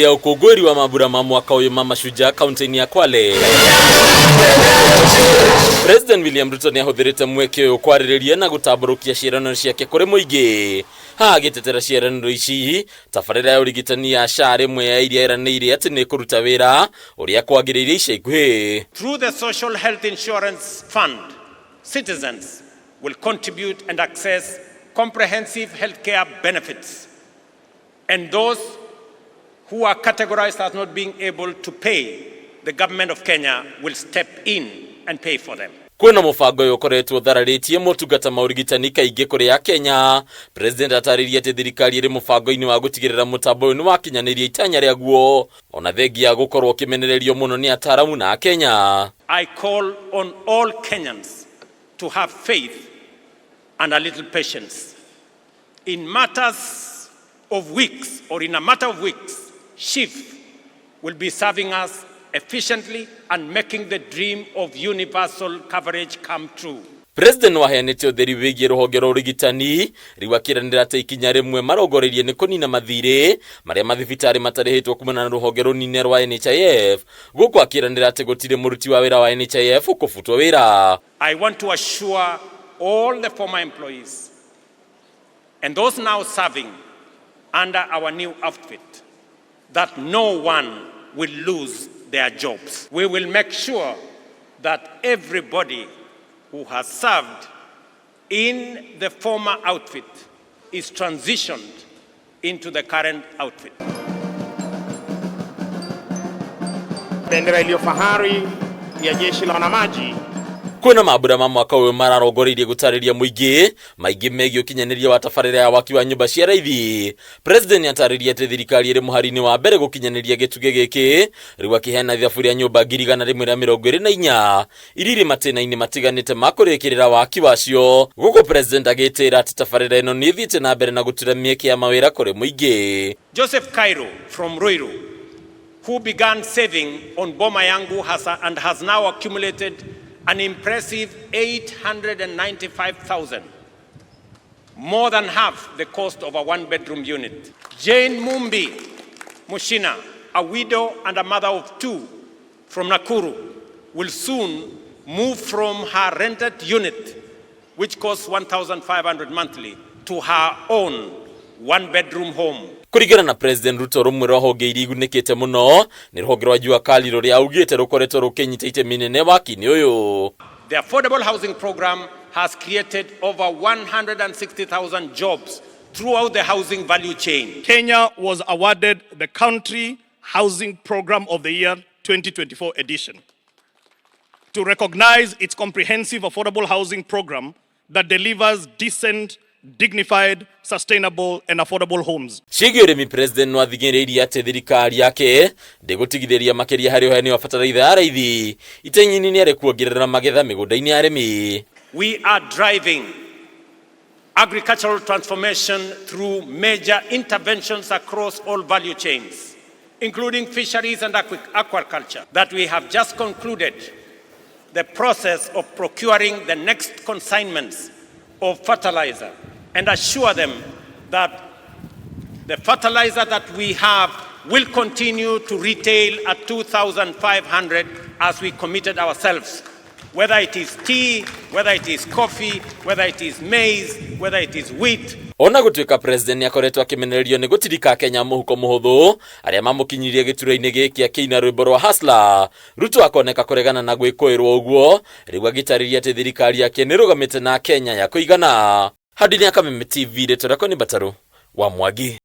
Hĩndĩ ya ũkũngũĩri wa mambura ma mwaka ũyũ ma Mashujaa kaunti-inĩ ya Kwale, President William Ruto nĩ ahũthĩrĩte mweke ũyũ kwarĩrĩria na gũtambũrũkia ciĩranĩro ciake kũrĩ mũingĩ. Haha agĩtetera ciĩranĩro ici, tabarĩra ya ũrigitani ya SHA rĩmwe ya iria eranĩire atĩ nĩ ĩkũruta wĩra ũrĩa kwagĩrĩire ica ikuhĩ. Through the Social Health Insurance Fund, citizens will contribute and access comprehensive healthcare benefits. And those who are categorized as not being able to pay, the government of Kenya will step in and pay for them. Kwĩna mũbango ũyũ ũkoretwo ũthararĩtie motungata ma ũrigitani kaingĩ kũrĩ Akenya. President atarĩria atĩ thirikari ĩrĩ mũbango-inĩ wa gũtigĩrĩra mũtambo ũyũ nĩ wakinyanĩria itanya rĩaguo ona thengia ya gũkorwo ũkĩmenererio mũno nĩ ataramu na Akenya. I call on all Kenyans to have faith and a little patience. In matters of weeks, or in a matter of weeks, SHIF will be serving us efficiently and making the dream of universal coverage come true. President waheanĩte ũtheri wĩgiĩ rũhonge rwa ũrigitani rĩu akĩranĩra atĩ ikinya rĩmwe marongoreirie nĩ kũnina mathirĩ marĩa mathibitarĩ matarĩhĩtwo kumana na rũhonge rũnine rwa NHIF, gũkũ akĩranĩra atĩ gũtirĩ mũruti wa wĩra wa NHIF ũkũbutwo wĩra. I want to assure all the former employees and those now serving under our new outfit that no one will lose their jobs. We will make sure that everybody who has served in the former outfit is transitioned into the current outfit. Bendera iliyo fahari ya jeshi la wanamaji. Kwĩna mambura ma mwaka ũyũ mararongoreirie gũtarĩria mũingĩ maingĩ megiĩ ũkinyanĩria wa tabarĩra ya waki wa nyũmba cia raithi. President nĩatarĩria atĩ thirikari ĩrĩ mũhari-inĩ wa mbere gũkinyanĩria gĩtugĩ gĩkĩ, rĩu akĩheana ithabu rĩa nyũmba 124,000 iria irĩ matĩna-inĩ matiganĩte ma kũrĩkĩrĩra waki wacio. Gũkũ President agĩtĩra atĩ tabarĩra ĩno nĩ ĩthiĩte na mbere na gũtura mĩeke ya mawĩra kũrĩ mũingĩ. Joseph Cairo from Ruiru, who began saving on Boma Yangu and has now accumulated an impressive 895,000, more than half the cost of a one-bedroom unit. Jane Mumbi Mushina, a widow and a mother of two from Nakuru, will soon move from her rented unit, which costs 1,500 monthly, to her own one-bedroom home. Kũringana na President Ruto, rũmwe rwa honge iria igunĩkĩte mũno nĩ rũhonge rwa Jua Kali rũrĩa augĩte rũkoretwo rũkĩnyita itemi nene waki-inĩ ũyũ. The Affordable Housing Program has created over 160,000 jobs throughout the housing value chain. Kenya was awarded the Country Housing Program of the Year 2024 edition to recognize its comprehensive affordable housing program that delivers decent, dignified, sustainable and affordable homes. Ciĩgiĩ ũrĩmi, President no athing'ĩrĩirie atĩ thirikari yake ndĩgũtigithĩria makĩria harĩ ũheani wa bataraitha ya raithi. Itenya-inĩ nĩ arĩ kuongerera magetha mĩgũnda-inĩ ya arĩmi. We are driving agricultural transformation through major interventions across all value chains, including fisheries and aquaculture, that we have just concluded the process of procuring the next consignments of fertilizer and assure them that the fertilizer that we have will continue to retail at 2,500 as we committed ourselves. Whether it is tea, whether it is coffee, whether it is maize, whether it is wheat. Ona gũtuĩka President nĩakoretwo akĩmenererio nĩ gũtirika Kenya mũhuko mũhũthũ arĩa mamũkinyirie gĩturwa-inĩ gĩkĩ akĩina rwĩmbo rwa Hustler, Ruto akoneka kũregana na gwĩkũĩrwo ũguo, rĩu agĩtarĩria atĩ thirikari yake nĩrũgamĩte na Kenya ya kũigana. Handũ-inĩ ya Kameme TV, rĩtwa rĩakwa nĩ Mbatarũ wa Mwangi.